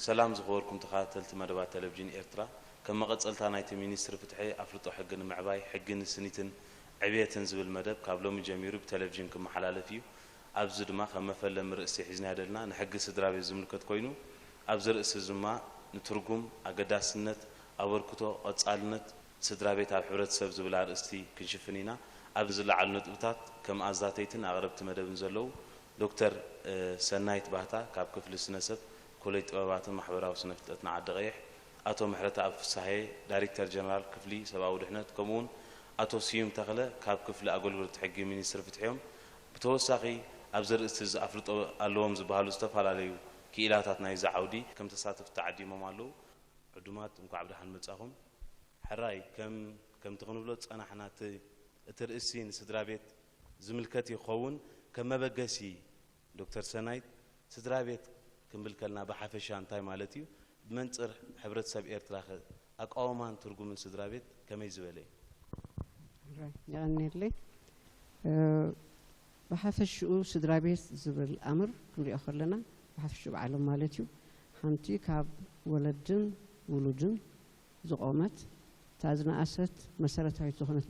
ሰላም ዝኸበርኩም ተኸታተልቲ መደባት ቴሌቪዥን ኤርትራ፣ ከም መቐጸልታ ናይቲ ሚኒስትሪ ፍትሒ ኣፍልጦ ሕጊ ንምዕባይ ሕጊ ንስኒትን ዕብየትን ዝብል መደብ ካብ ሎሚ ጀሚሩ ብቴሌቪዥን ክመሓላለፍ እዩ። ኣብዚ ድማ ከም መፈለሚ ርእሲ ሒዝናዮ ዘለና ንሕጊ ስድራ ቤት ዝምልከት ኮይኑ፣ ኣብዚ ርእሲ እዚ ድማ ንትርጉም፣ ኣገዳስነት፣ ኣበርክቶ፣ ቀጻልነት ስድራ ቤት ኣብ ሕብረተሰብ ዝብል ኣርእስቲ ክንሽፍን ኢና። ኣብዚ ዝለዓሉ ነጥብታት ከም ኣዛተይትን ኣቕረብቲ መደብን ዘለዉ ዶክተር ሰናይት ባህታ ካብ ክፍሊ ስነሰብ ኮሌጅ ጥበባትን ማሕበራዊ ስነ ፍልጠትን ዓዲ ቀይሕ፣ ኣቶ ምሕረተኣብ ፍስሃየ ዳይሬክተር ጀነራል ክፍሊ ሰብኣዊ ድሕነት፣ ከምኡውን ኣቶ ስዩም ተኽለ ካብ ክፍሊ ኣገልግሎት ሕጊ ሚኒስትሪ ፍትሒ እዮም። ብተወሳኺ ኣብዚ ርእስቲ እዚ ኣፍልጦ ኣለዎም ዝበሃሉ ዝተፈላለዩ ክኢላታት ናይዚ ዓውዲ ከም ተሳተፍቲ ተዓዲሞም ኣለዉ። ዕዱማት እንኳዕ ብደሓን መጻኹም። ሕራይ ከም ከምቲ ክንብሎ ዝጸናሕና እቲ እቲ ርእሲ ንስድራ ቤት ዝምልከት ይኸውን። ከም መበገሲ ዶክተር ሰናይት ስድራ ቤት ክንብል ከልና ብሓፈሻ እንታይ ማለት እዩ? ብመንጽር ሕብረተሰብ ኤርትራ ኸ ኣቃውማን ትርጉምን ስድራ ቤት ከመይ ዝበለ እዩ? የቐንየለይ። ብሓፈሽኡ ስድራ ቤት ዝብል ኣምር ክንሪኦ ከለና ብሓፈሽኡ ብዓለም ማለት እዩ ሓንቲ ካብ ወለድን ውሉድን ዝቆመት እታ ዝነኣሰት መሰረታዊት ዝኾነት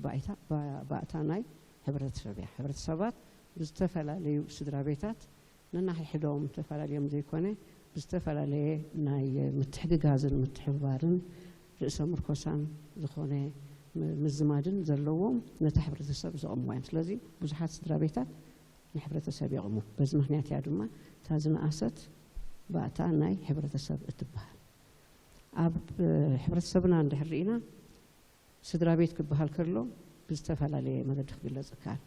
ባእታ ናይ ሕብረተሰብ እያ። ሕብረተሰባት ብዝተፈላለዩ ስድራ ቤታት ነናሕድሕዶም ተፈላለዮም ዘይኮነ ብዝተፈላለየ ናይ ምትሕግጋዝን ምትሕብባርን ርእሰ ምርኮሳን ዝኾነ ምዝማድን ዘለዎም ነታ ሕብረተሰብ ዘቐምዋ እዮም። ስለዚ ብዙሓት ስድራ ቤታት ንሕብረተሰብ የቕሙ። በዚ ምኽንያት እያ ድማ እታ ዝነኣሰት ባእታ ናይ ሕብረተሰብ እትበሃል። ኣብ ሕብረተሰብና እንድሕር ርኢና ስድራ ቤት ክበሃል ከሎ ብዝተፈላለየ መገዲ ክግለጽ ይከኣል።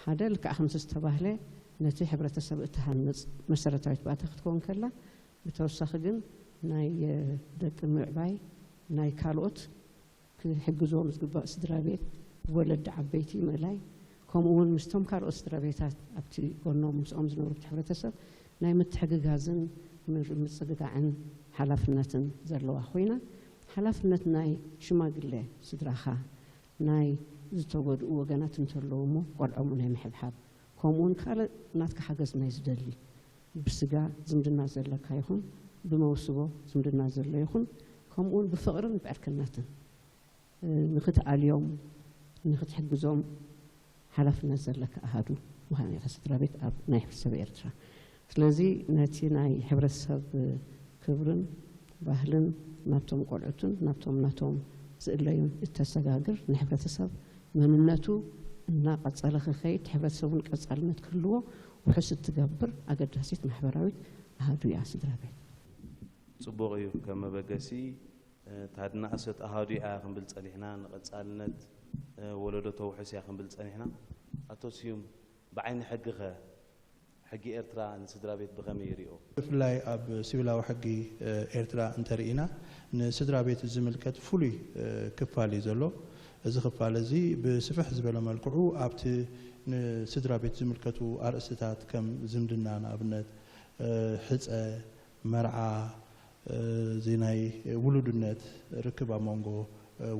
ሓደ ልክዕ ከምቲ ዝተባህለ ነቲ ሕብረተሰብ እትሃንጽ መሰረታዊት ባእታ ክትከውን ከላ፣ ብተወሳኺ ግን ናይ ደቂ ምዕባይ ናይ ካልኦት ክሕግዝዎም ዝግባእ ስድራ ቤት፣ ወለዲ ዓበይቲ ምእላይ፣ ከምኡ እውን ምስቶም ካልኦት ስድራ ቤታት ኣብቲ ጎኖም ምስኦም ዝነብሩ ኣብቲ ሕብረተሰብ ናይ ምትሕግጋዝን ምጽግጋዕን ሓላፍነትን ዘለዋ ኮይና፣ ሓላፍነት ናይ ሽማግለ ስድራኻ፣ ናይ ዝተጎድኡ ወገናት እንተለዉ እሞ ቆልዖም ናይ ምሕብሓብ፣ ከምኡ እውን ካልእ ናትካ ሓገዝ ናይ ዝደሊ ብስጋ ዝምድና ዘለካ ይኹን ብመውስቦ ዝምድና ዘሎ ይኹን ከምኡ እውን ብፍቕርን ብዕርክነትን ንኽትኣልዮም ንኽትሕግዞም ሓላፍነት ዘለካ ኣሃዱ ምዃን ኢኻ ስድራ ቤት ኣብ ናይ ሕብረተሰብ ኤርትራ። ስለዚ ነቲ ናይ ሕብረተሰብ ክብርን ባህልን ናብቶም ቆልዑትን ናብቶም ናቶም ዝእለዩን እተሰጋግር ንሕብረተሰብ መንነቱ እናቐጸለ ክኸይድ ሕብረተሰብ እውን ቀጻልነት ክህልዎ ውሑስ እትገብር ኣገዳሲት ማሕበራዊት ኣሃዱ እያ ስድራ ቤት። ጽቡቕ እዩ። ከም መበገሲ ታድና ኣሰት ኣሃዱ እያ ክንብል ጸኒሕና፣ ንቐጻልነት ወለዶ ተውሕስ እያ ክንብል ጸኒሕና። ኣቶ ስዩም፣ ብዓይኒ ሕጊ ኸ ሕጊ ኤርትራ ንስድራ ቤት ብኸመይ ይሪኦ? ብፍላይ ኣብ ሲቪላዊ ሕጊ ኤርትራ እንተርኢና ንስድራ ቤት ዝምልከት ፍሉይ ክፋል እዩ ዘሎ። እዚ ክፋል እዚ ብስፍሕ ዝበለ መልክዑ ኣብቲ ንስድራ ቤት ዝምልከቱ ኣርእስትታት ከም ዝምድና ንኣብነት ሕፀ፣ መርዓ፣ እዚ ናይ ውሉድነት ርክብ ኣብ መንጎ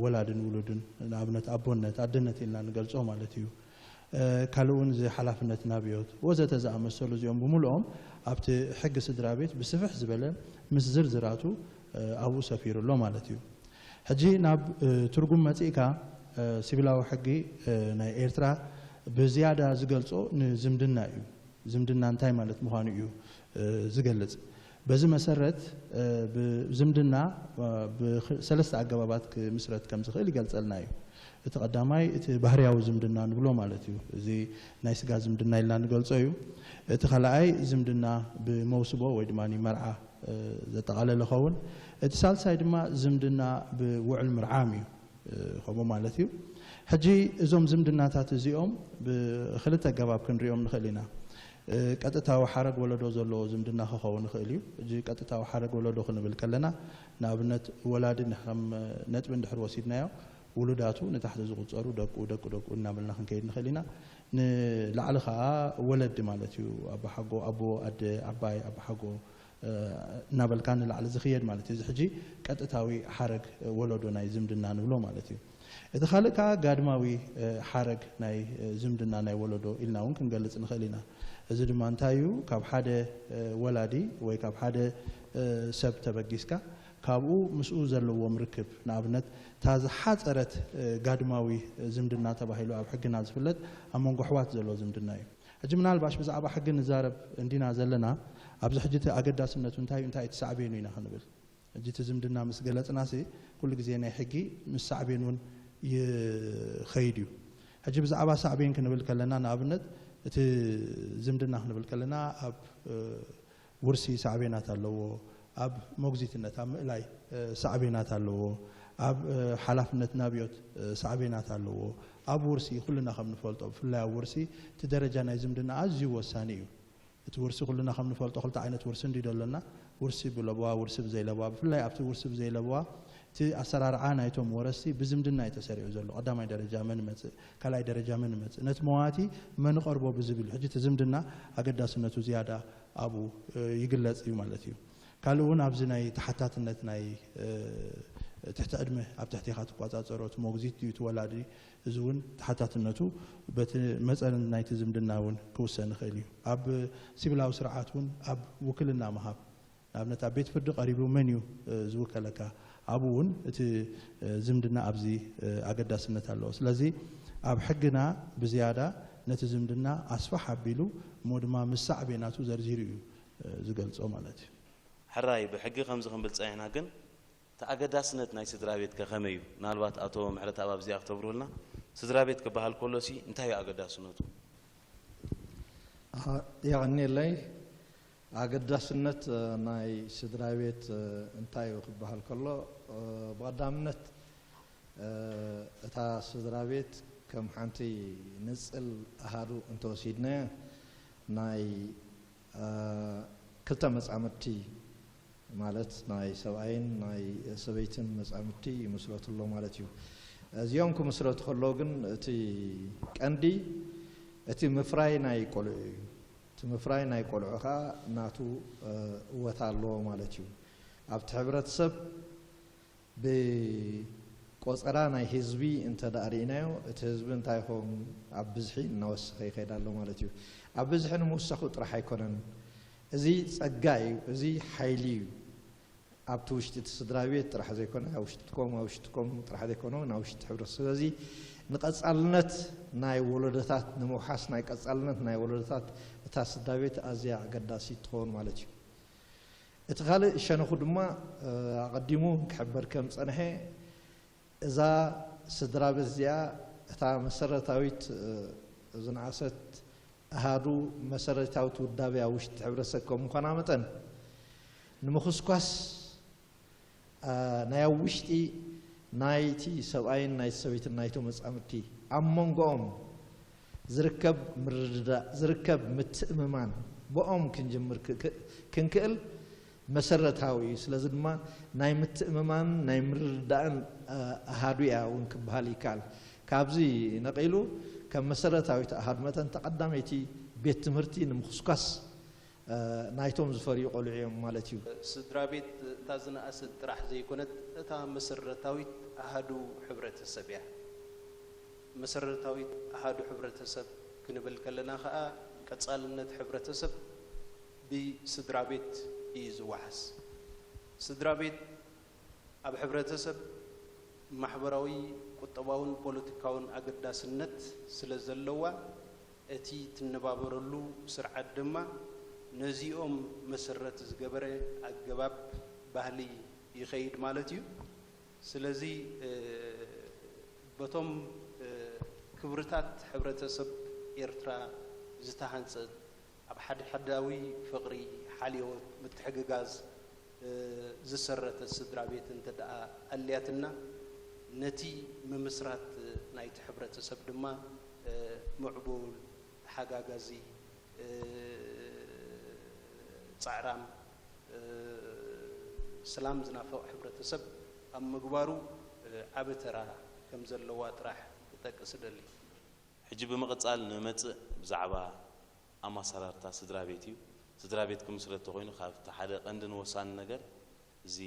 ወላድን ውሉድን ንኣብነት ኣቦነት፣ ኣደነት ኢልና ንገልጾ ማለት እዩ። ካልእ እውን እዚ ሓላፍነትን ኣብዮት ወዘተ ዝኣመሰሉ እዚኦም ብምልኦም ኣብቲ ሕጊ ስድራ ቤት ብስፍሕ ዝበለ ምስ ዝርዝራቱ ኣብኡ ሰፊሩ ኣሎ ማለት እዩ። ሕጂ ናብ ትርጉም መጺእካ ሲቪላዊ ሕጊ ናይ ኤርትራ ብዝያዳ ዝገልጾ ንዝምድና እዩ። ዝምድና እንታይ ማለት ምዃኑ እዩ ዝገልጽ። በዚ መሰረት ዝምድና ብሰለስተ ኣገባባት ክምስረት ከም ዝኽእል ይገልጸልና እዩ። እቲ ቀዳማይ እቲ ባህርያዊ ዝምድና ንብሎ ማለት እዩ። እዚ ናይ ስጋ ዝምድና ኢልና ንገልጾ እዩ። እቲ ካልኣይ ዝምድና ብመውስቦ ወይ ድማ መርዓ ዘጠቓለለ ኸውን። እቲ ሳልሳይ ድማ ዝምድና ብውዕል ምርዓም እዩ። ከምኡ ማለት እዩ። ሕጂ እዞም ዝምድናታት እዚኦም ብክልተ ኣገባብ ክንሪኦም ንኽእል ኢና። ቀጥታዊ ሓረግ ወለዶ ዘለዎ ዝምድና ክኸውን ይኽእል እዩ። ሕጂ ቀጥታዊ ሓረግ ወለዶ ክንብል ከለና ንኣብነት ወላዲ ከም ነጥቢ እንድሕር ወሲድናዮ ውሉዳቱ ንታሕቲ ዝቑጸሩ ደቁ፣ ደቁ፣ ደቁ እናበልና ክንከይድ ንኽእል ኢና። ንላዕሊ ከዓ ወለዲ ማለት እዩ። ኣባሓጎ፣ ኣቦ፣ ኣደ፣ ዓባይ፣ ኣባሓጎ፣ እናበልካ ንላዕሊ ዝኽየድ ማለት እዩ። እዚ ሕጂ ቀጥታዊ ሓረግ ወለዶ ናይ ዝምድና ንብሎ ማለት እዩ። እቲ ካልእ ከዓ ጋድማዊ ሓረግ ናይ ዝምድና ናይ ወለዶ ኢልና እውን ክንገልፅ ንኽእል ኢና። እዚ ድማ እንታይ እዩ? ካብ ሓደ ወላዲ ወይ ካብ ሓደ ሰብ ተበጊስካ ካብኡ ምስኡ ዘለዎም ርክብ፣ ንኣብነት እታ ዝሓፀረት ጋድማዊ ዝምድና ተባሂሉ ኣብ ሕግና ዝፍለጥ ኣብ መንጎ ኣሕዋት ዘሎ ዝምድና እዩ። ሕጂ ምናልባሽ ብዛዕባ ሕጊ ንዛረብ እንዲና ዘለና፣ ኣብዚ ሕጂ እቲ ኣገዳስነቱ እንታይ እዩ፣ እንታይ እቲ ሳዕቤኑ ኢና ክንብል። ሕጂ እቲ ዝምድና ምስ ገለፅናሲ ኩሉ ግዜ ናይ ሕጊ ምስ ሳዕቤን እውን ይኸይድ እዩ። ሕጂ ብዛዕባ ሳዕቤን ክንብል ከለና ንኣብነት እቲ ዝምድና ክንብል ከለና ኣብ ውርሲ ሳዕቤናት ኣለዎ፣ ኣብ ሞግዚትነት ኣብ ምእላይ ሳዕቤናት ኣለዎ፣ ኣብ ሓላፍነት ናብዮት ሳዕቤናት ኣለዎ። ኣብ ውርሲ ኩልና ከም ንፈልጦ ብፍላይ ኣብ ውርሲ እቲ ደረጃ ናይ ዝምድና ኣዝዩ ወሳኒ እዩ። እቲ ውርሲ ኩልና ከም ንፈልጦ ክልተ ዓይነት ውርሲ እንዲ ደሎና፣ ውርሲ ብለበዋ፣ ውርሲ ብዘይለበዋ። ብፍላይ ኣብቲ ውርሲ ብዘይለበዋ እቲ ኣሰራርዓ ናይቶም ወረስቲ ብዝምድና እዩ ተሰሪዑ ዘሎ። ቀዳማይ ደረጃ መን መጽእ፣ ካልኣይ ደረጃ መን መጽእ፣ ነቲ መዋቲ መን ቀርቦ ብዝብል እዩ። ሕጂ እቲ ዝምድና ኣገዳስነቱ ዝያዳ ኣብኡ ይግለጽ እዩ ማለት እዩ። ካልእ እውን ኣብዚ ናይ ተሓታትነት ናይ ትሕቲ ዕድመ ኣብ ትሕቲኻ ትቆጻጸሮ እቲ ሞግዚት ድዩ እቲ ወላዲ፣ እዚ እውን ተሓታትነቱ በቲ መጸን ናይቲ ዝምድና እውን ክውሰን ይኽእል እዩ። ኣብ ሲቪላዊ ስርዓት እውን ኣብ ውክልና ምሃብ፣ ንኣብነት ኣብ ቤት ፍርዲ ቀሪቡ መን እዩ ዝውከለካ፣ ኣብኡ እውን እቲ ዝምድና ኣብዚ ኣገዳስነት ኣለዎ። ስለዚ ኣብ ሕግና ብዝያዳ ነቲ ዝምድና ኣስፋሕ ኣቢሉ እሞ ድማ ምስ ሳዕቤናቱ ዘርዚሩ እዩ ዝገልጾ ማለት እዩ። ሕራይ ብሕጊ ከምዚ ክንብል ጸኒሕና፣ ግን እቲ ኣገዳስነት ናይ ስድራ ቤት ከ ከመይ እዩ? ምናልባት ኣቶ ምሕረተኣብ ኣብዚኣ ክተብርሁልና። ስድራ ቤት ክበሃል ከሎ ሲ እንታይ እዩ ኣገዳስነቱ? የቐንየለይ። ኣገዳስነት ናይ ስድራ ቤት እንታይ እዩ ክበሃል ከሎ፣ ብቐዳምነት እታ ስድራ ቤት ከም ሓንቲ ንጽል ኣሃዱ እንተወሲድናያ ናይ ክልተ መጻምድቲ ማለት ናይ ሰብኣይን ናይ ሰበይትን መጻምድቲ ይምስረቱ ኣሎ ማለት እዩ። እዚኦም ክምስረቱ ከለዉ ግን እቲ ቀንዲ እቲ ምፍራይ ናይ ቆልዑ እዩ። እቲ ምፍራይ ናይ ቆልዑ ከዓ ናቱ እወታ ኣለዎ ማለት እዩ። ኣብቲ ሕብረተሰብ ብቆፀራ ናይ ህዝቢ እንተ ደኣ ርኢናዮ፣ እቲ ህዝቢ እንታይ ይኸውን? ኣብ ብዝሒ እናወሰኸ ይኸይድ ኣሎ ማለት እዩ። ኣብ ብዝሒ ንምውሳኹ ጥራሕ ኣይኮነን። እዚ ፀጋ እዩ፣ እዚ ሓይሊ እዩ። ኣብቲ ውሽጢ እቲ ስድራ ቤት ጥራሕ ዘይኮነ፣ ኣብ ውሽጥኩም፣ ኣብ ውሽጥኩም ጥራሕ ዘይኮነ፣ ናብ ውሽጢ ሕብረተሰብ። ስለዚ ንቐፃልነት ናይ ወለዶታት ንምውሓስ፣ ናይ ቀፃልነት ናይ ወለዶታት እታ ስድራ ቤት ኣዝያ ኣገዳሲት ትኸውን ማለት እዩ። እቲ ካልእ ሸነኹ ድማ ኣቐዲሙ ክሕበር ከም ዝጸንሐ፣ እዛ ስድራ ቤት እዚኣ እታ መሰረታዊት ዝነኣሰት ኣሃዱ መሰረታዊት ውዳቤ ኣብ ውሽጢ ሕብረተሰብ ከም ምዃና መጠን፣ ንምኹስኳስ ናይ ኣብ ውሽጢ ናይቲ ሰብኣይን ናይቲ ሰበይትን ናይቶም መጻምድቲ ኣብ መንጎኦም ዝርከብ ምርድዳእ፣ ዝርከብ ምትእምማን ብኦም ክንጅምር ክንክእል መሰረታዊ እዩ። ስለዚ ድማ ናይ ምትእምማን ናይ ምርድዳእን ኣሃዱ እያ እውን ክበሃል ይከኣል። ካብዚ ነቒሉ ከም መሰረታዊት ኣሃዱ መጠን እታ ቀዳመይቲ ቤት ትምህርቲ ንምኹስኳስ ናይቶም ዝፈርዩ ቆልዑ እዮም ማለት እዩ። ስድራ ቤት እታ ዝነኣሰት ጥራሕ ዘይኮነት፣ እታ መሰረታዊት ኣሃዱ ሕብረተሰብ እያ። መሰረታዊት ኣሃዱ ሕብረተሰብ ክንብል ከለና ከኣ ቀጻልነት ሕብረተሰብ ብስድራ ቤት እዩ ዝወሓስ። ስድራ ቤት ኣብ ሕብረተሰብ ማሕበራዊ፣ ቁጠባውን ፖለቲካውን ኣገዳስነት ስለ ዘለዋ፣ እቲ ትነባበረሉ ስርዓት ድማ ነዚኦም መሰረት ዝገበረ ኣገባብ ባህሊ ይኸይድ ማለት እዩ። ስለዚ በቶም ክብርታት ሕብረተሰብ ኤርትራ ዝተሃንጸ ኣብ ሓድሕዳዊ ፍቕሪ፣ ሓልዮት፣ ምትሕግጋዝ ዝሰረተት ስድራ ቤት እንተ ደኣ ኣልያትና፣ ነቲ ምምስራት ናይቲ ሕብረተሰብ ድማ ምዕቡል፣ ተሓጋጋዚ፣ ጻዕራም፣ ሰላም ዝናፍቕ ሕብረተሰብ ኣብ ምግባሩ ዓቢ ተራ ከም ዘለዋ ጥራሕ ክጠቅስ እደሊ። ሕጂ ብምቕጻል ንመጽእ ብዛዕባ ኣመሰራርታ ስድራ ቤት እዩ። ስድራ ቤት ክምስረት ተኾይኑ ካብቲ ሓደ ቀንድን ወሳኒ ነገር እዚ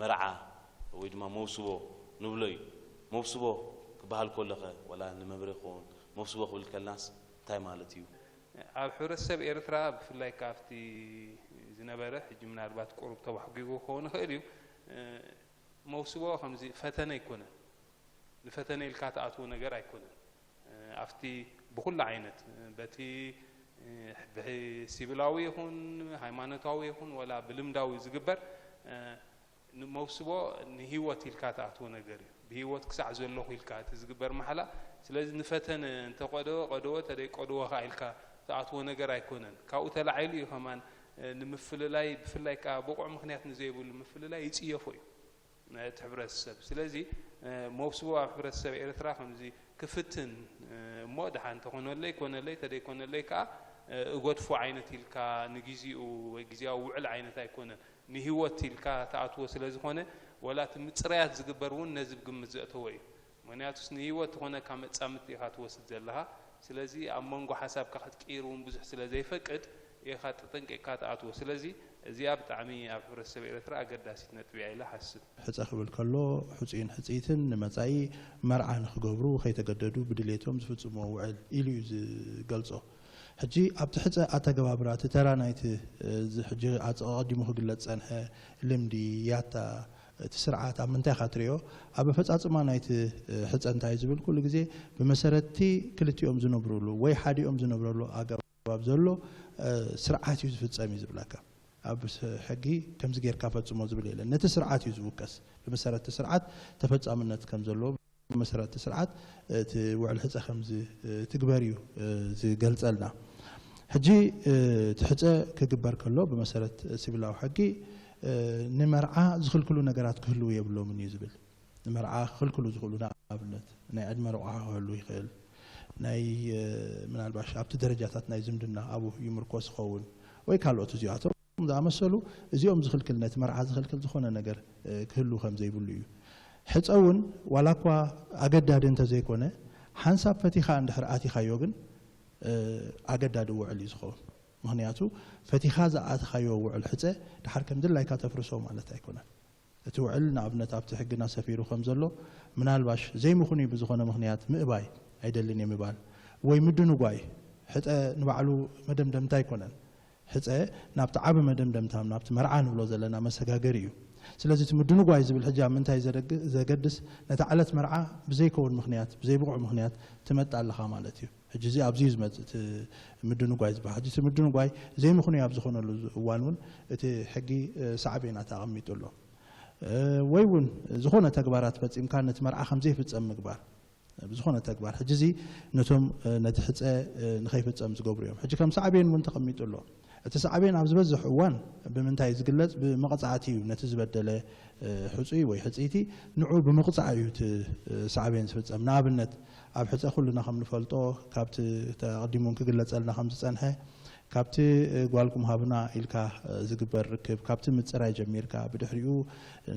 መርዓ ወይ ድማ መውስቦ ንብሎ እዩ። መውስቦ ክበሃል ከሎኸ ወላ ንመብሬ ክኸውን መውስቦ ክብል ከልናስ እንታይ ማለት እዩ? ኣብ ሕብረተሰብ ኤርትራ ብፍላይ ካብቲ ዝነበረ ሕጂ ምናልባት ቁሩብ ተባሕጒጉ ክኸውን ይኽእል እዩ። መውስቦ ከምዚ ፈተነ ኣይኮነን። ንፈተነ ኢልካ ትኣትዎ ነገር ኣይኮነን። ኣብቲ ብኹሉ ዓይነት በቲ ብሲቪላዊ ይኹን ሃይማኖታዊ ይኹን ወላ ብልምዳዊ ዝግበር መውስቦ ንህይወት ኢልካ ትኣትዎ ነገር እዩ። ብህይወት ክሳዕ ዘለኹ ኢልካ እቲ ዝግበር ማሕላ። ስለዚ ንፈተነ እንተቆደወ ቆደወ፣ ተደይ ቆደወ ከዓ ኢልካ ትኣትዎ ነገር ኣይኮነን። ካብኡ ተላዒሉ እዩ ከማን ንምፍልላይ፣ ብፍላይ ከዓ ብቑዕ ምክንያት ንዘይብሉ ምፍልላይ ይፅየፎ እዩ እቲ ሕብረተሰብ። ስለዚ መውስቦ ኣብ ሕብረተሰብ ኤርትራ ከምዚ ክፍትን እሞ ደሓን እንተኾነለይ ኮነለይ፣ ተደይኮነለይ ከዓ እጎድፎ ዓይነት ኢልካ ንጊዜኡ ወይ ግዜያዊ ውዕል ዓይነት ኣይኮነን። ንህይወት ኢልካ ትኣትዎ ስለ ዝኾነ፣ ወላ እቲ ምፅራያት ዝግበር እውን ነዚ ብግምት ዘእተወ እዩ። ምክንያቱስ ንህይወት ዝኾነካ መጻምድቲ ኢኻ ትወስድ ዘለኻ። ስለዚ ኣብ መንጎ ሓሳብካ ክትቅይር እውን ብዙሕ ስለ ዘይፈቅድ ኢኻ ተጠንቂቕካ ትኣትዎ። ስለዚ እዚኣ ብጣዕሚ ኣብ ሕብረተሰብ ኤርትራ ኣገዳሲት ነጥቢ እያ ኢለ ሓስብ። ሕፀ ክብል ከሎ ሕፁይን ሕፅይትን ንመፃኢ መርዓ ንክገብሩ ከይተገደዱ ብድሌቶም ዝፍፅምዎ ውዕል ኢሉ እዩ ዝገልፆ። ሕጂ ኣብቲ ሕፀ ኣተገባብራ እቲ ተራ ናይቲ እዚ ሕጂ ኣቐዲሙ ክግለፅ ፀንሐ ልምዲ ያታ እቲ ስርዓት ኣብ ምንታይ ኢኻ ትሪኦ? ኣብ ኣፈፃፅማ ናይቲ ሕፀ እንታይ ዝብል ኩሉ ግዜ ብመሰረትቲ ክልቲኦም ዝነብሩሉ ወይ ሓዲኦም ዝነብረሉ ኣገባብ ዘሎ ስርዓት እዩ ዝፍፀም እዩ ዝብለካ። ኣብ ሕጊ ከምዚ ጌርካ ፈፅሞ ዝብል የለን። ነቲ ስርዓት እዩ ዝውቀስ። ብመሰረት እቲ ስርዓት ተፈፃምነት ከም ዘለዎ ብመሰረት እቲ ስርዓት እቲ ውዕል ሕፀ ከም ዝትግበር እዩ ዝገልፀልና። ሕጂ እቲ ሕፀ ክግበር ከሎ ብመሰረት ሲቪላዊ ሕጊ ንመርዓ ዝኽልክሉ ነገራት ክህልዉ የብሎምን እዩ ዝብል። ንመርዓ ክኽልክሉ ዝኽእሉ ንኣብነት ናይ ዕድመ ረቑሓ ክህሉ ይኽእል፣ ናይ ምናልባሽ ኣብቲ ደረጃታት ናይ ዝምድና ኣብኡ ይምርኮስ ይኸውን ወይ ካልኦት እዚኣቶም ዝኣመሰሉ እዚኦም ዝኽልክል ነቲ መርዓ ዝኽልክል ዝኾነ ነገር ክህሉ ከም ዘይብሉ እዩ። ሕፀ እውን ዋላ እኳ ኣገዳዲ እንተዘይኮነ ሓንሳብ ፈቲኻ እንድሕር ኣቲኻዮ ግን ኣገዳዲ ውዕል እዩ ዝኸውን። ምኽንያቱ ፈቲኻ ዝኣትኻዮ ውዕል ሕፀ ድሓር ከም ድላይካ ተፍርሶ ማለት ኣይኮነን። እቲ ውዕል ንኣብነት ኣብቲ ሕግና ሰፊሩ ከም ዘሎ ምናልባሽ ዘይምኽኑይ ብዝኾነ ምኽንያት ምእባይ ኣይደልን እየ ምባል ወይ ምድንጓይ ሕፀ ንባዕሉ መደምደምታ ኣይኮነን። ሕፀ ናብቲ ዓቢ መደምደምታ ናብቲ መርዓ ንብሎ ዘለና መሰጋገሪ እዩ። ስለዚ እቲ ምድንጓይ ዝብል ሕጂ ኣብ ምንታይ ዘደግ- ዘገድስ ነታ ዕለት መርዓ ብዘይከውን ምኽንያት ብዘይብቑዕ ምኽንያት ትመጣ ኣለኻ ማለት እዩ። ሕጂ እዚ ኣብዚ እዩ ዝመፅእ እቲ ምድንጓይ ዝበሃል። ሕጂ እቲ ምድንጓይ ዘይምኽኑይ ኣብ ዝኾነሉ እዋን እውን እቲ ሕጊ ሳዕቤናት ኣቐሚጡ ኣሎ። ወይ እውን ዝኾነ ተግባራት ፈፂምካ ነቲ መርዓ ከም ዘይፍፀም ምግባር ብዝኾነ ተግባር ሕጂ እዚ ነቶም ነቲ ሕፀ ንኸይፍፀም ዝገብሩ እዮም። ሕጂ ከም ሳዕቤን እውን ተቐሚጡ ኣሎ። እቲ ሳዕቤን ኣብ ዝበዝሕ እዋን ብምንታይ ዝግለፅ? ብመቕፃዕቲ እዩ። ነቲ ዝበደለ ሕፁይ ወይ ሕፅይቲ ንዑ ብምቕፃዕ እዩ እቲ ሳዕቤን ዝፍፀም። ንኣብነት ኣብ ሕፀ ኩልና ከም ንፈልጦ ካብቲ ተቐዲሙ ክግለፀልና ከም ዝፀንሐ ካብቲ ጓልኩም ሃብና ኢልካ ዝግበር ርክብ፣ ካብቲ ምፅራይ ጀሚርካ ብድሕሪኡ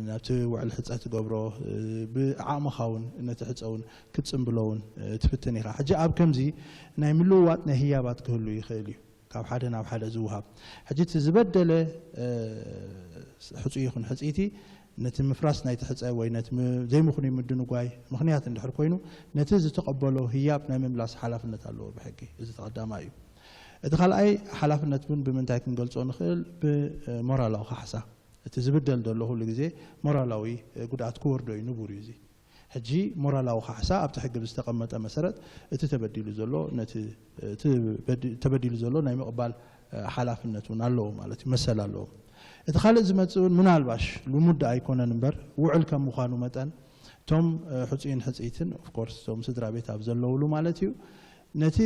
ናብቲ ውዕል ሕፀ ትገብሮ፣ ብዓቕምኻ እውን ነቲ ሕፀ እውን ክትፅምብሎ እውን ትፍትን ኢኻ። ሕጂ ኣብ ከምዚ ናይ ምልውዋጥ ናይ ህያባት ክህሉ ይኽእል እዩ፣ ካብ ሓደ ናብ ሓደ ዝውሃብ። ሕጂ እቲ ዝበደለ ሕፁይ ይኹን ሕፅይቲ ነቲ ምፍራስ ናይቲ ሕፀ ወይ ነቲ ዘይምኽኑይ ምድንጓይ ምኽንያት እንድሕር ኮይኑ ነቲ ዝተቐበሎ ህያብ ናይ ምምላስ ሓላፍነት ኣለዎ ብሕጊ። እዚ ተቐዳማይ እዩ። እቲ ካልኣይ ሓላፍነት እውን ብምንታይ ክንገልፆ ንኽእል? ብሞራላዊ ካሕሳ። እቲ ዝብደል ዘሎ ኩሉ ግዜ ሞራላዊ ጉድኣት ክወርዶ እዩ፣ ንቡር እዩ። እዚ ሕጂ ሞራላዊ ካሕሳ ኣብቲ ሕጊ ብዝተቐመጠ መሰረት እቲ ተበዲሉ ዘሎ ነቲ ተበዲሉ ዘሎ ናይ ምቕባል ሓላፍነት እውን ኣለዎ ማለት እዩ፣ መሰል ኣለዎ። እቲ ካልእ ዝመፅእ እውን ምናልባሽ ልሙድ ኣይኮነን እምበር ውዕል ከም ምዃኑ መጠን እቶም ሕፁይን ሕፅይትን ኦፍኮርስ እቶም ስድራ ቤት ኣብ ዘለውሉ ማለት እዩ ነቲ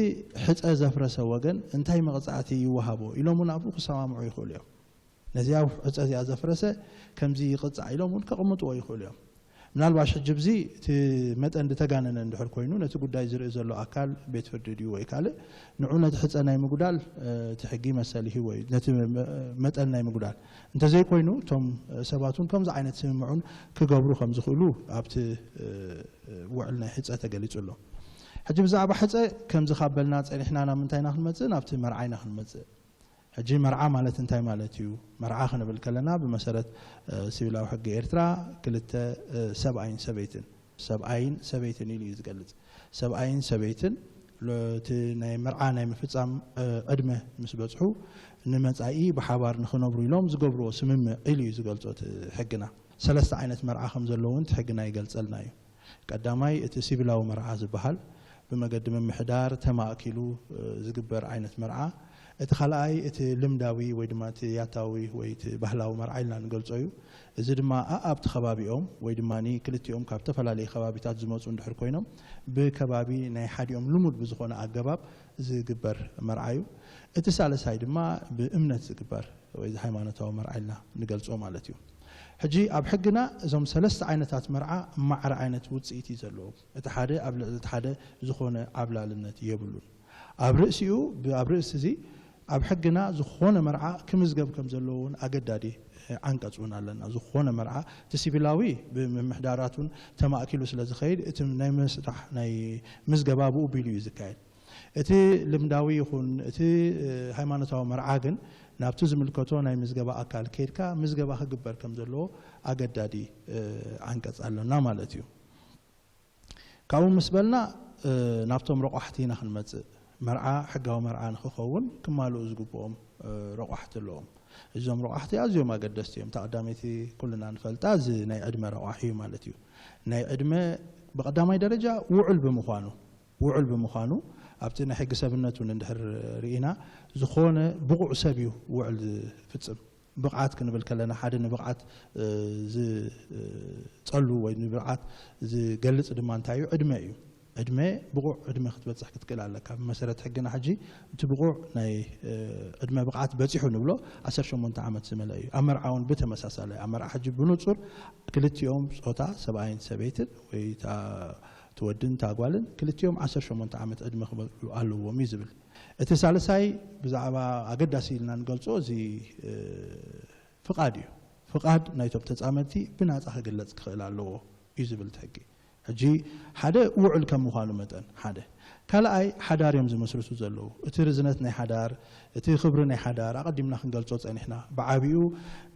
ሕፀ ዘፍረሰ ወገን እንታይ መቕፃዕቲ ይወሃቦ ኢሎም እውን ኣብኡ ክሰማምዑ ይኽእሉ እዮም። ነዚኣ ዕፀ እዚኣ ዘፍረሰ ከምዚ ይቕፃዕ ኢሎም እውን ከቕምጥዎ ይኽእሉ እዮም። ምናልባሽ ሕጂ ብዚ እቲ መጠን ዝተጋነነ እንድሕር ኮይኑ ነቲ ጉዳይ ዝርኢ ዘሎ ኣካል ቤት ፍርዲ ድዩ ወይ ካልእ ንዑ ነቲ ሕፀ ናይ ምጉዳል እቲ ሕጊ መሰል ይህቦ እዩ። ነቲ መጠን ናይ ምጉዳል እንተዘይኮይኑ እቶም ሰባት እውን ከምዚ ዓይነት ስምምዑን ክገብሩ ከም ዝኽእሉ ኣብቲ ውዕል ናይ ሕፀ ተገሊፁ ኣሎ። ሕጂ ብዛዕባ ሕፀ ከምዚ ካብ በልና ፀኒሕና ናብ ምንታይ ኢና ክንመፅእ? ናብቲ መርዓ ኢና ክንመፅእ። ሕጂ መርዓ ማለት እንታይ ማለት እዩ? መርዓ ክንብል ከለና ብመሰረት ሲቪላዊ ሕጊ ኤርትራ ክልተ ሰብኣይን ሰበይትን ሰብኣይን ሰበይትን ኢሉ እዩ ዝገልጽ። ሰብኣይን ሰበይትን እቲ ናይ መርዓ ናይ ምፍጻም ዕድመ ምስ በጽሑ ንመጻኢ ብሓባር ንኽነብሩ ኢሎም ዝገብርዎ ስምምዕ ኢሉ እዩ ዝገልጾ እቲ ሕግና። ሰለስተ ዓይነት መርዓ ከም ዘለዉ እውን እቲ ሕግና ይገልጸልና እዩ። ቀዳማይ እቲ ሲቪላዊ መርዓ ዝበሃል ብመገዲ ምምሕዳር ተማእኪሉ ዝግበር ዓይነት መርዓ፣ እቲ ካልኣይ እቲ ልምዳዊ ወይ ድማ እቲ ያታዊ ወይ እቲ ባህላዊ መርዓ ኢልና ንገልጾ እዩ። እዚ ድማ ኣብቲ ከባቢኦም ወይ ድማ ክልቲኦም ካብ ዝተፈላለዩ ከባቢታት ዝመፁ እንድሕር ኮይኖም ብከባቢ ናይ ሓዲኦም ልሙድ ብዝኾነ ኣገባብ ዝግበር መርዓ እዩ። እቲ ሳልሳይ ድማ ብእምነት ዝግበር ወይ ሃይማኖታዊ መርዓ ኢልና ንገልፆ ማለት እዩ። ሕጂ ኣብ ሕግና እዞም ሰለስተ ዓይነታት መርዓ ማዕረ ዓይነት ውፅኢት እዩ ዘለዎም። እቲ ሓደ ኣብ ልዕሊ እቲ ሓደ ዝኾነ ዓብላልነት የብሉን። ኣብ ርእሲኡ ኣብ ርእሲ እዚ ኣብ ሕግና ዝኾነ መርዓ ክምዝገብ ከም ዘለዎ እውን ኣገዳዲ ዓንቀፅ እውን ኣለና። ዝኾነ መርዓ እቲ ሲቪላዊ ብምምሕዳራት እውን ተማእኪሉ ስለ ዝኸይድ እቲ ናይ መስራሕ ናይ ምዝገባ ብኡ ቢሉ እዩ ዝካየድ። እቲ ልምዳዊ ይኹን እቲ ሃይማኖታዊ መርዓ ግን ናብቲ ዝምልከቶ ናይ ምዝገባ ኣካል ከይድካ ምዝገባ ክግበር ከም ዘለዎ ኣገዳዲ ዓንቀፅ ኣለና ማለት እዩ። ካብኡ ምስ በልና ናብቶም ረቋሕቲ ኢና ክንመፅእ። መርዓ ሕጋዊ መርዓ ንክኸውን ክማልኡ ዝግብኦም ረቋሕቲ ኣለዎም። እዞም ረቋሕቲ ኣዝዮም ኣገደስቲ እዮም። እታ ቀዳመይቲ ኩልና ንፈልጣ እዚ ናይ ዕድመ ረቋሒ እዩ ማለት እዩ። ናይ ዕድመ ብቀዳማይ ደረጃ ውዑል ብምዃኑ ውዑል ብምዃኑ ኣብቲ ናይ ሕጊ ሰብነት እውን እንድሕር ርኢና ዝኾነ ብቑዕ ሰብ እዩ ውዕል ዝፍፅም። ብቕዓት ክንብል ከለና ሓደ ንብቕዓት ዝፀሉ ወይ ንብቕዓት ዝገልፅ ድማ እንታይ እዩ? ዕድመ እዩ። ዕድመ ብቑዕ ዕድመ ክትበፅሕ ክትክእል ኣለካ። ብመሰረት ሕግና ሕጂ እቲ ብቑዕ ናይ ዕድመ ብቕዓት በፂሑ ንብሎ ዓሰርተ ሸሞንተ ዓመት ዝመልአ እዩ። ኣብ መርዓ እውን ብተመሳሳሊ ኣብ መርዓ ሕጂ ብንፁር ክልቲኦም ፆታ ሰብኣይን ሰበይትን ወይ እቲ ወድን እታ ጓልን ክልቲኦም ዓሰርተ ሸሞንተ ዓመት ዕድመ ክበፅሑ ኣለዎም እዩ ዝብል። እቲ ሳልሳይ ብዛዕባ ኣገዳሲ ኢልና ንገልፆ እዚ ፍቓድ እዩ። ፍቓድ ናይቶም ተፃመድቲ ብናፃ ክግለፅ ክኽእል ኣለዎ እዩ ዝብል እቲ ሕጊ። ሕጂ ሓደ ውዕል ከም ምዃኑ መጠን ሓደ ካልኣይ ሓዳር እዮም ዝመስርቱ ዘለዉ። እቲ ርዝነት ናይ ሓዳር እቲ ክብሪ ናይ ሓዳር ኣቐዲምና ክንገልፆ ፀኒሕና። ብዓቢኡ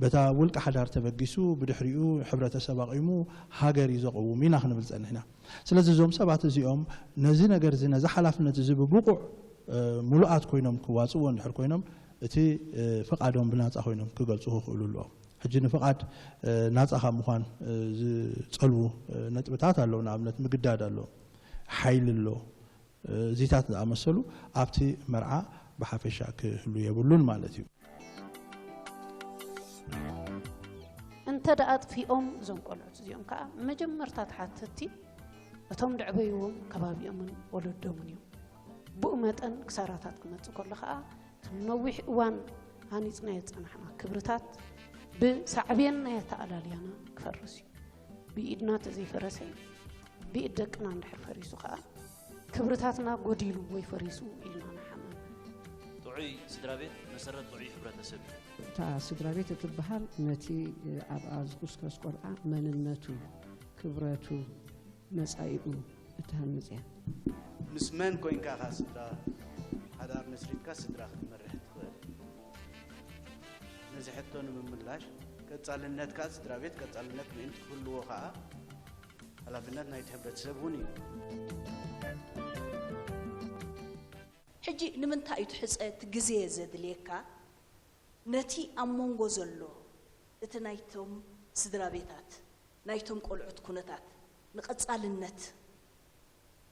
በታ ውልቂ ሓዳር ተበጊሱ ብድሕሪኡ ሕብረተሰብ ኣቒሙ ሃገር እዩ ዘቕውም ኢና ክንብል ፀኒሕና። ስለዚ እዞም ሰባት እዚኦም ነዚ ነገር እዚ ነዚ ሓላፍነት እዚ ብብቑዕ ምሉኣት ኮይኖም ክዋፅእዎ እንድሕር ኮይኖም እቲ ፍቓዶም ብናፃ ኮይኖም ክገልፁ ክኽእሉ ኣለዎም። ሕጂ ንፍቓድ ናፃ ካብ ምዃን ዝፀልዉ ነጥብታት ኣለዉ። ንኣብነት ምግዳድ ኣሎ፣ ሓይሊ ኣሎ፣ እዚታት ዝኣመሰሉ ኣብቲ መርዓ ብሓፈሻ ክህሉ የብሉን ማለት እዩ። እንተ ደኣ ኣጥፊኦም እዞም ቆልዑት እዚኦም ከዓ መጀመርታ ተሓተትቲ እቶም ደዕበይዎም ከባቢኦምን ወለዶምን እዮም። ብኡ መጠን ክሳራታት ክመጽእ ከሎ ከዓ እቶም ነዊሕ እዋን ሃኒጽናዮ ዝጸናሕና ክብርታት ብሳዕቤን ናይ ኣተኣላልያና ክፈርስ እዩ። ብኢድና ተዘይፈረሰ እዩ። ብኢድ ደቅና እንድሕር ፈሪሱ ከዓ ክብርታትና ጎዲሉ ወይ ፈሪሱ ኢልና ንሓመም። ጥዑይ ስድራ ቤት መሰረት ጥዑይ ሕብረተሰብ እዩ። እታ ስድራ ቤት እትበሃል ነቲ ኣብኣ ዝኹስከስ ቆልዓ መንነቱ፣ ክብረቱ፣ መጻኢኡ እትሃንጽ እያ። ምስ መን ኮይንካ ኢኻ ስድራ ሓዳር መስሪትካ ስድራ ክትመርሕ ትኽእል? ነዚ ሕቶ ንምምላሽ ቀጻልነት ከኣ ስድራ ቤት ቀጻልነት ምእንቲ ክህልዎ ከኣ ሓላፍነት ናይቲ ሕብረተሰብ እውን እዩ። ሕጂ ንምንታይ እዩ እቲ ሕጸ እቲ ግዜ ዘድልየካ? ነቲ ኣብ መንጎ ዘሎ እቲ ናይቶም ስድራ ቤታት ናይቶም ቆልዑት ኩነታት ንቐጻልነት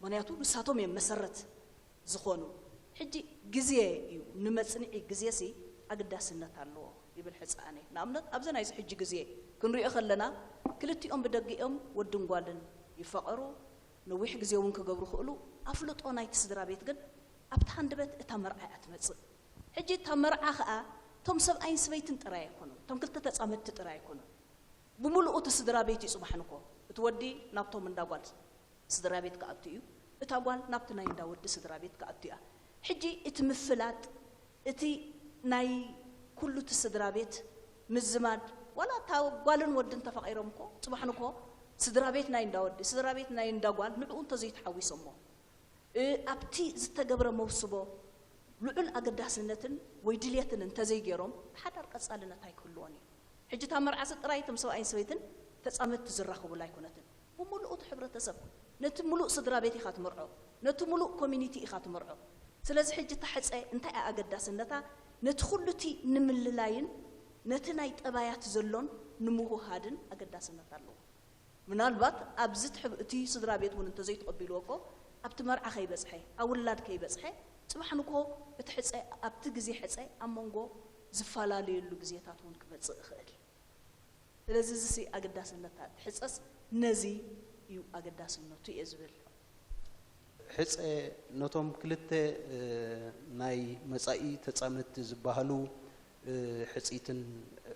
ምኽንያቱ ንሳቶም እዮም መሰረት ዝኾኑ። ሕጂ ግዜ እዩ ንመጽንዒ ግዜሲ ኣገዳስነት ኣለዎ ይብል ሕጻነ። ንኣብነት ኣብዚ ናይዚ ሕጂ ግዜ ክንሪኦ ከለና ክልቲኦም ብደጊኦም ወድን ጓልን ይፋቐሩ፣ ነዊሕ ግዜ እውን ክገብሩ ክእሉ፣ ኣፍልጦ ናይቲ ስድራ ቤት ግን ኣብቲ ሃንደበት እታ መርዓ እያ ትመጽእ። ሕጂ እታ መርዓ ኸኣ እቶም ሰብኣይን ሰበይትን ጥራይ ኣይኮኑን፣ እቶም ክልተ ተጻመድቲ ጥራይ ኣይኮኑን። ብምሉኡ እቲ ስድራ ቤት እዩ ጽባሕ ንግሆ። እቲ ወዲ ናብቶም እንዳ ጓል ስድራ ቤት ክኣቱ እዩ፣ እታ ጓል ናብቲ ናይ እንዳ ወዲ ስድራ ቤት ክኣቱ እያ። ሕጂ እቲ ምፍላጥ እቲ ናይ ኩሉ እቲ ስድራ ቤት ምዝማድ ዋላ እታ ጓልን ወድን ተፋቒሮም እኮ ጽባሕ ንግሆ ስድራ ቤት ናይ እንዳ ወዲ ስድራ ቤት ናይ እንዳ ጓል ንዕኡ እንተዘይተሓዊሶሞ ኣብቲ ዝተገብረ መውስቦ ልዑል ኣገዳስነትን ወይ ድልየትን እንተዘይገይሮም ሓዳር ቀጻልነት ኣይክህልዎን እዩ። ሕጂ እታ መርዓሲ ጥራይ እቶም ሰብኣይን ሰበይትን ተጻመድቲ ዝራኸቡላ ኣይኮነትን። ብምሉኡ እቲ ሕብረተሰብ ነቲ ምሉእ ስድራ ቤት ኢኻ ትመርዖ፣ ነቲ ምሉእ ኮሚኒቲ ኢኻ ትመርዖ። ስለዚ ሕጂ እታ ሕፀ እንታይ እያ ኣገዳስነታ? ነቲ ኩሉ እቲ ንምልላይን ነቲ ናይ ጠባያት ዘሎን ንምውህሃድን ኣገዳስነት ኣለዎ። ምናልባት ኣብዚ ትሕብ-፣ እቲ ስድራ ቤት እውን እንተዘይተቐቢልዎ እኮ ኣብቲ መርዓ ከይበፅሐ፣ ኣብ ውላድ ከይበፅሐ፣ ፅባሕ ንግሆ እቲ ሕፀ፣ ኣብቲ ግዜ ሕፀ ኣብ መንጎ ዝፈላለየሉ ግዜታት እውን ክመፅእ ይኽእል። ስለዚ እዚ ሲ ኣገዳስነታ ሕፀስ ነዚ እዩ ኣገዳስነቱ እየ ዝብል። ሕፀ ነቶም ክልተ ናይ መፃኢ ተፃመድቲ ዝበሃሉ ሕፂትን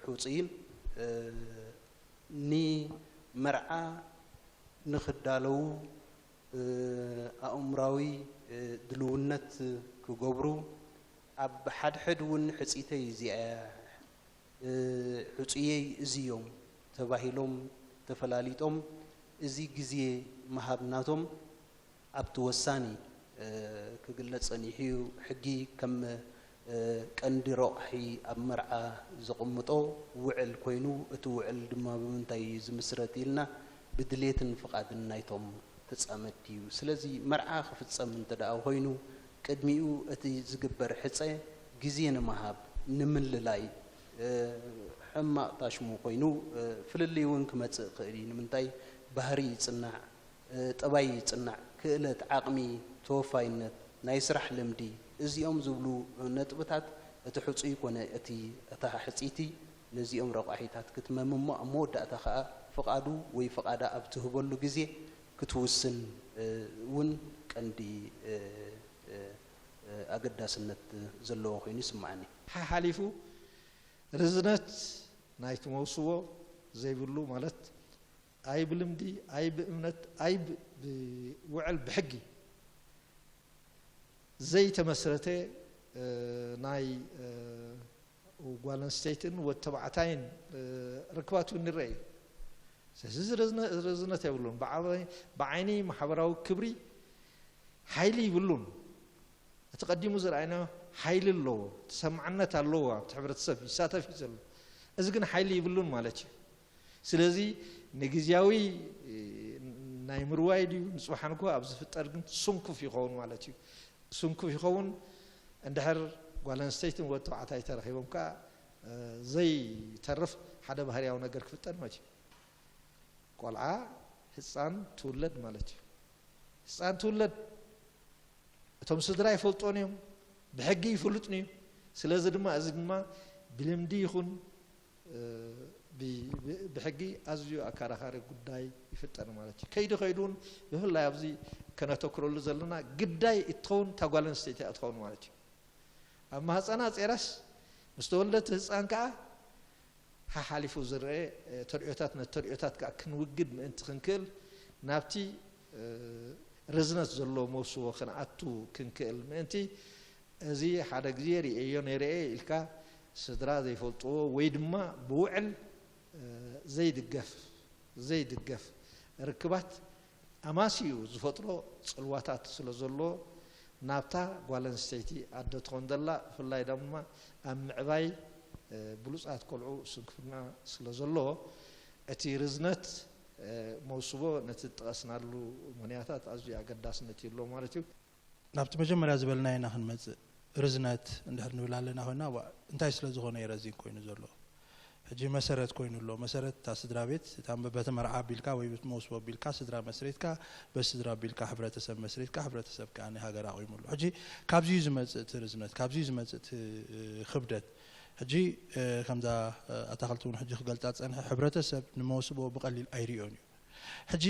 ሕፁይን ንመርዓ ንክዳለዉ ኣእምራዊ ድልውነት ክገብሩ ኣብ ሓድሕድ እውን ሕፂተይ እዚኣ ሕፁየይ እዚዮም ተባሂሎም ተፈላሊጦም እዚ ግዜ ምሃብ ናቶም ኣብቲ ወሳኒ ክግለፅ ፀኒሑ እዩ። ሕጊ ከም ቀንዲ ረቋሒ ኣብ መርዓ ዘቐምጦ ውዕል ኮይኑ እቲ ውዕል ድማ ብምንታይ እዩ ዝምስረት ኢልና ብድሌትን ፍቓድን ናይቶም ተፃመድቲ እዩ። ስለዚ መርዓ ክፍፀም እንተ ደኣ ኮይኑ ቅድሚኡ እቲ ዝግበር ሕፀ ግዜ ንምሃብ ንምልላይ ሕማቕ ታሽሙ ኮይኑ ፍልልይ እውን ክመፅእ ይኽእል እዩ። ንምንታይ ባህሪ ይፅናዕ፣ ጠባይ ይፅናዕ፣ ክእለት፣ ዓቕሚ፣ ተወፋይነት፣ ናይ ስራሕ ልምዲ እዚኦም ዝብሉ ነጥብታት እቲ ሕፁይ ኮነ እቲ እታ ሕፅይቲ ነዚኦም ረቋሒታት ክትመም እሞ ኣብ መወዳእታ ከዓ ፍቓዱ ወይ ፍቓዳ ኣብ ትህበሉ ግዜ ክትውስን እውን ቀንዲ ኣገዳስነት ዘለዎ ኮይኑ ይስምዓኒ። ሓሓሊፉ ርዝነት ናይቲ መውስቦ ዘይብሉ ማለት ኣይ ብልምዲ ኣይ ብእምነት ኣይ ብውዕል ብሕጊ ዘይተመስረተ ናይ ጓል ኣንስተይትን ወዲ ተባዕታይን ርክባት እውን ይረአ እዩ። ስለዚ ርዝነት የብሉን። ብዓይኒ ማሕበራዊ ክብሪ ሓይሊ ይብሉን። እቲ ቀዲሙ ዝረኣይናዮ ሓይሊ ኣለዎ፣ ተሰማዕነት ኣለዎ፣ ኣብቲ ሕብረተሰብ ይሳተፍ እዩ ዘሎ። እዚ ግን ሓይሊ ይብሉን ማለት እዩ። ስለዚ ንግዝያዊ ናይ ምርዋይ ድዩ ንፅባሕ ንግሆ ኣብ ዝፍጠር ግን ስንኩፍ ይኸውን ማለት እዩ። ስንኩፍ ይኸውን። እንድሕር ጓል ኣንስተይትን ወዲ ተባዕታይ ተረኺቦም ከዓ ዘይተርፍ ሓደ ባህርያዊ ነገር ክፍጠር ማለት እዩ። ቆልዓ ህፃን ትውለድ ማለት እዩ። ህፃን ትውለድ እቶም ስድራ ይፈልጦን እዮም፣ ብሕጊ ይፍልጥን እዩ። ስለዚ ድማ እዚ ድማ ብልምዲ ይኹን ብሕጊ ኣዝዩ ኣከራኻሪ ጉዳይ ይፍጠር ማለት እዩ። ከይዱ ከይዱ እውን ብፍላይ ኣብዚ ከነተኩረሉ ዘለና ግዳይ እትኸውን እታ ጓል ኣንስተይቲ እያ ትኸውን ማለት እዩ። ኣብ ማህፀና ጼራስ ምስ ተወልደት ህፃን ከዓ ሓሓሊፉ ዝረአ ተርእዮታት ነቲ ተርእዮታት ከዓ ክንውግድ ምእንቲ ክንክእል ናብቲ ርዝነት ዘለዎ መውስቦ ክንኣቱ ክንክእል ምእንቲ እዚ ሓደ ግዜ ርእየዮ ነይረ እየ ኢልካ ስድራ ዘይፈልጥዎ ወይ ድማ ብውዕል ዘይድገፍ ዘይድገፍ ርክባት ኣማሲኡ ዝፈጥሮ ፅልዋታት ስለ ዘሎ ናብታ ጓል ኣንስተይቲ ኣደ ትኾን ዘላ ብፍላይ ድማ ኣብ ምዕባይ ብሉፃት ቆልዑ ስንክፍና ስለ ዘሎ እቲ ርዝነት መውስቦ ነቲ ዝጠቐስናሉ ምኽንያታት ኣዝዩ ኣገዳስነት ይህልዎ ማለት እዩ። ናብቲ መጀመርያ ዝበልናዮ ኢና ክንመጽእ። ርዝነት እንድሕር ንብል ኣለና ኮይና እንታይ ስለ ዝኾነ እዩ ረዚን ኮይኑ ዘሎ? ሕጂ መሰረት ኮይኑ ኣሎ። መሰረት እታ ስድራ ቤት እታ በቲ መርዓ ኣቢልካ ወይ በቲ መውስቦ ኣቢልካ ስድራ መስሪትካ በቲ ስድራ ኣቢልካ ሕብረተሰብ መስሪትካ ሕብረተሰብ ከኣ ሃገር ኣቑሙ ኣሎ። ሕጂ ካብዚ እዩ ዝመጽእ እቲ ርዝነት፣ ካብዚ እዩ ዝመጽእ እቲ ክብደት። ሕጂ ከምዛ ኣታኽልቲ እውን ሕጂ ክገልጻ ዝጸንሐ ሕብረተሰብ ንመውስቦ ብቐሊል ኣይርእዮን እዩ። ሕጂ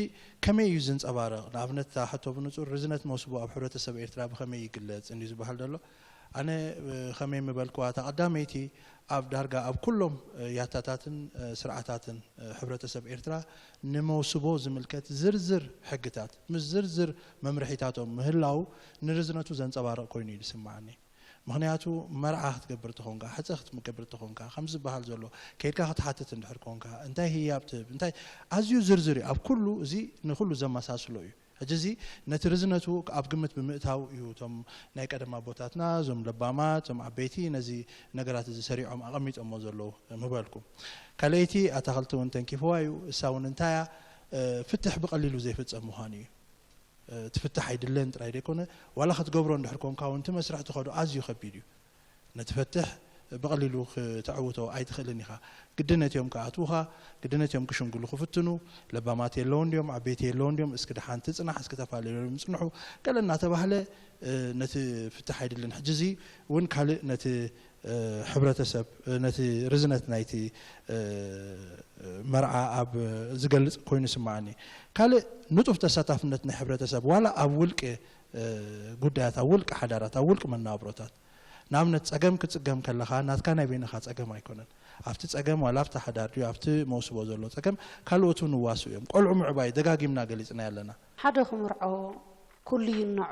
ከመይ እዩ ዝንጸባረቕ? ንኣብነት እታ ሕቶ ብንጹር ርዝነት መውስቦ ኣብ ሕብረተሰብ ኤርትራ ብኸመይ ይግለጽ እንድዩ ዝበሃል ዘሎ። ኣነ ከመይ ምበልክዋ እታ ቀዳመይቲ ኣብ ዳርጋ ኣብ ኩሎም ያታታትን ስርዓታትን ሕብረተሰብ ኤርትራ ንመውስቦ ዝምልከት ዝርዝር ሕግታት ምስ ዝርዝር መምርሒታቶም ምህላው ንርዝነቱ ዘንጸባርቕ ኮይኑ እዩ ዝስምዓኒ። ምኽንያቱ መርዓ ክትገብር ተኾንካ፣ ሕጸ ክትገብር ተኾንካ፣ ከምዚ ዝበሃል ዘሎ ከይድካ ክትሓትት እንድሕር ኮንካ፣ እንታይ ህያብ ትህብ፣ እንታይ ኣዝዩ ዝርዝር እዩ። ኣብ ኩሉ እዚ ንኹሉ ዘመሳስሎ እዩ። ሕጂ እዚ ነቲ ርዝነቱ ኣብ ግምት ብምእታው እዩ እቶም ናይ ቀደም ኣቦታትና፣ እዞም ለባማት፣ እዞም ዓበይቲ ነዚ ነገራት እዚ ሰሪዖም ኣቐሚጦሞ ዘለዉ ምበልኩ። ካልኣይቲ ኣታኽልቲ እውን ተንኪፍዋ እዩ። እሳ እውን እንታይ እያ፣ ፍትሕ ብቐሊሉ ዘይፍጸም ምዃኑ እዩ። ትፍታሕ ኣይድለን ጥራይ ደይኮነ፣ ዋላ ክትገብሮ እንድሕር ኮንካ እውን እቲ መስርሕ ትኸዶ ኣዝዩ ከቢድ እዩ። ነቲ ፈትሕ ብቐሊሉ ክትዕውቶ ኣይትኽእልን ኢኻ። ግድነት እዮም ክኣትዉኻ፣ ግድነት እዮም ክሽምግሉ ክፍትኑ። ለባማት የለውን ድዮም፣ ዓበይቲ የለውን ድዮም፣ እስኪ ደሓንቲ ጽናሕ፣ እስኪ ተፋለዮም ጽንሑ፣ ገለ እናተባህለ ነቲ ፍትሕ ኣይድልን። ሕጂ እዚ እውን ካልእ ነቲ ሕብረተሰብ፣ ነቲ ርዝነት ናይቲ መርዓ ኣብ ዝገልጽ ኮይኑ ስምዓኒ። ካልእ ንጡፍ ተሳታፍነት ናይ ሕብረተሰብ ዋላ ኣብ ውልቂ ጉዳያት፣ ኣብ ውልቂ ሓዳራት፣ ኣብ ውልቂ መናብሮታት፣ ንኣብነት ጸገም ክትጽገም ከለኻ ናትካ ናይ በይንኻ ጸገም ኣይኮነን። ኣብቲ ጸገም ዋላ ኣብቲ ሓዳር ድዩ ኣብቲ መውስቦ ዘሎ ጸገም ካልኦት እውን ይዋስኡ እዮም። ቆልዑ ምዕባይ ደጋጊምና ገሊጽናዮ ኣለና። ሓደ ክምርዖ ኩሉ ይንዖ፣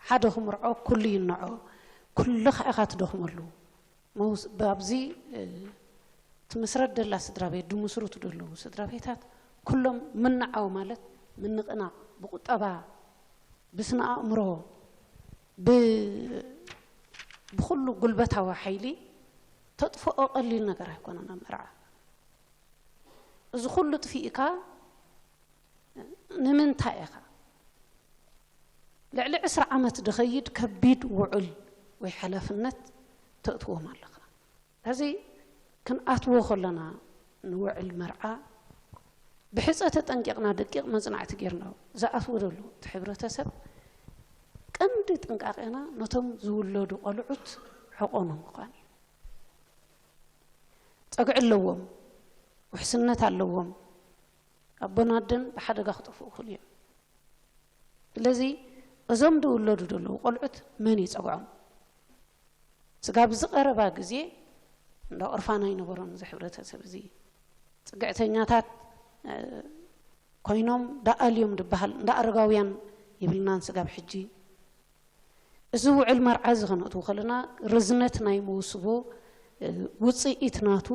ሓደ ክምርዖ ኩሉ ይንዖ፣ ኩልኻ ኢኻ ትደኽመሉ። ኣብዚ ትምስረት ደላ ስድራ ቤት፣ ድምስርቱ ደለዉ ስድራ ቤታት ኩሎም ምንዓው ማለት ምንቕናቕ፣ ብቁጠባ፣ ብስነ ኣእምሮ፣ ብኩሉ ጉልበታዊ ሓይሊ ተጥፍኦ ቀሊል ነገር ኣይኮነን ኣብ መርዓ። እዚ ኩሉ ጥፊእካ ንምንታይ ኢኻ ልዕሊ ዕስራ ዓመት ድኸይድ ከቢድ ውዑል ወይ ሓላፍነት ተእትዎም ኣለኻ። ሕዚ ክንኣትዎ ከለና ንውዕል መርዓ ብሕፀ ተጠንቂቕና ደቂቕ መፅናዕቲ ጌርና ዝኣትዎ ዘሎ እቲ ሕብረተሰብ ቀንዲ ጥንቃቄና ነቶም ዝውለዱ ቆልዑት ሕቆኑ ምዃን እዩ። ፀግዒ ኣለዎም፣ ውሕስነት ኣለዎም። ኣቦን ኣደን ብሓደጋ ክጠፍኡ ይኽእሉ እዮም። ስለዚ እዞም ዝውለዱ ዘለዉ ቆልዑት መን ይፀግዖም? ስጋብ እዚ ቀረባ ግዜ እንዳ ቁርፋን ኣይነበሮን እዚ ሕብረተሰብ እዚ። ፅግዕተኛታት ኮይኖም ደኣል እዮም ዝበሃል፣ እንዳ ኣረጋውያን ይብልናን ስጋብ ሕጂ። እዚ ውዕል መርዓ እዚ ከነእትዎ ከለና ርዝነት ናይ መውስቦ ውፅኢት ናቱ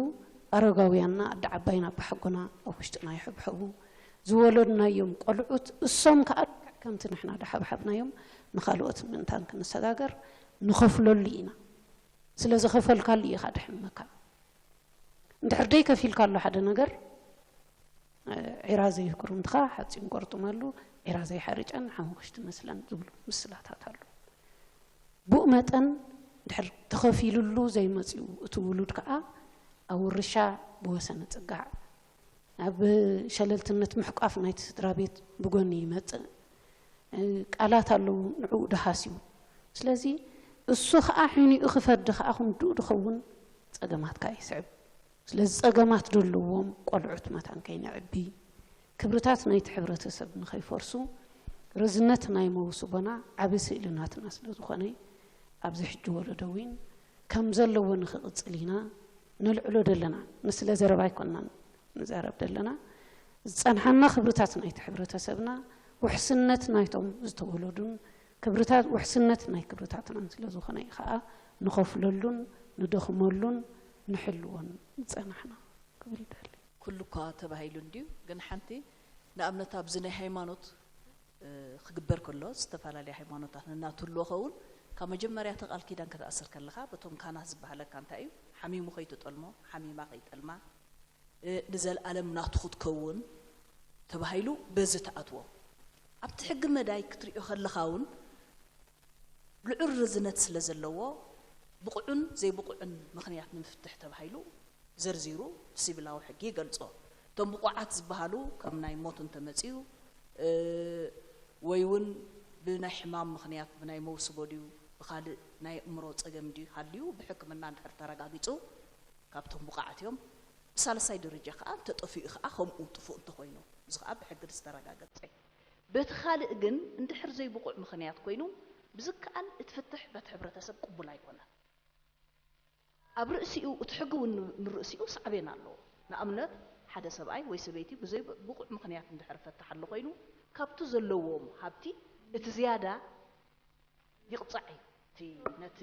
ኣረጋውያንና ኣደ ዓባይን ኣባ ሓጎና ኣብ ውሽጥና ይሕብሐቡ። ዝወለድናዮም ቆልዑት እሶም ከዓ ልክዕ ከምቲ ንሕና ዳሓብሓብናዮም ንኻልኦት ምእንታን ክንሰጋገር ንኸፍለሉ ኢና። ስለ ዝኸፈልካሉ እዩ ኢኻ ድሕመካ። እንድሕር ደይ ከፊልካሉ ሓደ ነገር ዒራ ዘይኩርምትኻ ሓፂን ቆርጥመሉ ዒራ ዘይሓርጨን ሓሙኽሽቲ መስለን ዝብሉ ምስላታት ኣለዉ። ብኡ መጠን ድሕር ተኸፊሉሉ ዘይመፅኡ እቲ ውሉድ ከዓ ኣብ ውርሻ ብወሰነ ፅጋዕ ኣብ ሸለልትነት ምሕቋፍ ናይቲ ስድራ ቤት ብጎኒ ይመፅእ። ቃላት ኣለዉ ንዕኡ ድሃስዩ። ስለዚ እሱ ከዓ ሒኒኡ ክፈዲ ከዓ ክንድኡ ድኸውን ፀገማትካ ይስዕብ። ስለዚ ጸገማት ደለዎም ቆልዑት መታን ከይነዕቢ ክብርታት ናይቲ ሕብረተሰብ ንኸይፈርሱ ርዝነት ናይ መውስቦና ዓቢ ስእሊ ናትና ስለ ዝኾነ ኣብዚ ሕጂ ወለዶ እውን ከም ዘለዎ ንኽቕጽል ኢና ነልዕሎ ደለና። ንስለ ዘረባ ኣይኮንናን ንዛረብ ደለና። ዝጸንሓና ክብርታት ናይቲ ሕብረተሰብና ውሕስነት ናይቶም ዝተወለዱን ክብርታት ውሕስነት ናይ ክብርታትናን ስለ ዝኾነ እዩ ኸኣ ንኸፍለሉን ንደኽመሉን ንሕልዎን ዝጸናሕና ክብል ይደሊ። ኩሉ እኳ ተባሂሉ እንድዩ፣ ግን ሓንቲ ንኣብነት ኣብዚ ናይ ሃይማኖት ክግበር ከሎ ዝተፈላለያ ሃይማኖታት ነናትህልዎ ኸውን ካብ መጀመርያ እቲ ቃል ኪዳን ከተኣስር ከለኻ በቶም ካህናት ዝበሃለካ እንታይ እዩ ሓሚሙ ከይትጠልሞ ሓሚማ ከይጠልማ ንዘልኣለም ናቱ ክትከውን ተባሂሉ በዚ ተኣትዎ ኣብቲ ሕጊ መዳይ ክትሪኦ ከለኻ እውን ልዑል ርዝነት ስለ ዘለዎ ብቑዕን ዘይብቑዕን ምኽንያት ንምፍትሕ ተባሂሉ ዘርዚሩ ብሲቪላዊ ሕጊ ይገልጾ። እቶም ብቑዓት ዝበሃሉ ከም ናይ ሞት እንተመጺኡ ወይ እውን ብናይ ሕማም ምኽንያት ብናይ መውስቦ ድዩ ብኻልእ ናይ ኣእምሮ ጸገም ድዩ ሃልዩ ብሕክምና እንድሕር ተረጋጊጹ ካብቶም ብቑዓት እዮም። ብሳልሳይ ደረጃ ከዓ እንተጠፊኡ ከዓ ከምኡ ጥፉእ እንተኾይኑ እዚ ከዓ ብሕጊ ዝተረጋገጸ እዩ። በቲ ካልእ ግን እንድሕር ዘይብቑዕ ምኽንያት ኮይኑ ብዝከኣል እቲ ፍትሕ በቲ ሕብረተሰብ ቅቡል ኣይኮነን። ኣብ ርእሲኡ እቲ ሕጊ እውን ንርእሲኡ ሳዕቤን ኣለዎ። ንኣብነት ሓደ ሰብኣይ ወይ ሰበይቲ ብዘይ ብቑዕ ምኽንያት እንድሕር ፈታሕ ኣሎ ኮይኑ ካብቲ ዘለዎም ሃብቲ እቲ ዝያዳ ይቕፃዕ እዩ። እቲ ነቲ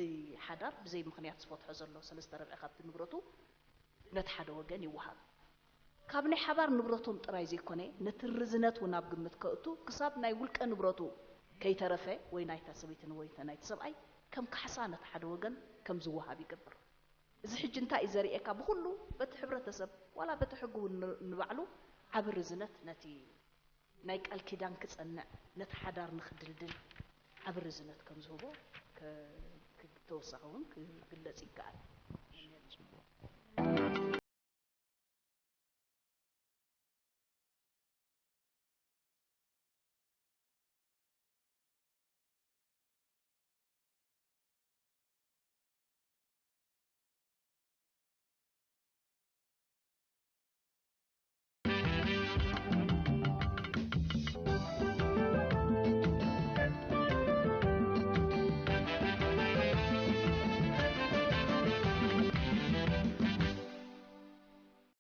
ሓዳር ብዘይ ምኽንያት ዝፈትሖ ዘሎ ሰለስተ ረብዒ ካብቲ ንብረቱ ነቲ ሓደ ወገን ይወሃብ። ካብ ናይ ሓባር ንብረቶም ጥራይ ዘይኮነ ነቲ ርዝነት እውን ኣብ ግምት ከእቱ ክሳብ ናይ ውልቀ ንብረቱ ከይተረፈ ወይ ናይታ ሰበይትን ወይ ናይቲ ሰብኣይ ከም ካሕሳ ነቲ ሓደ ወገን ከም ዝወሃብ ይገብር። እዚ ሕጂ እንታይ እዩ ዘርእየካ ብኹሉ በቲ ሕብረተሰብ ዋላ በቲ ሕጊ እውን ንባዕሉ ዓቢ ርዝነት ነቲ ናይ ቃል ኪዳን ክጸንዕ፣ ነቲ ሓዳር ንኽድልድል ዓቢ ርዝነት ከም ዝህቦ ከ-፣ ክተወሳኺ እውን ክግለጽ ይከኣል።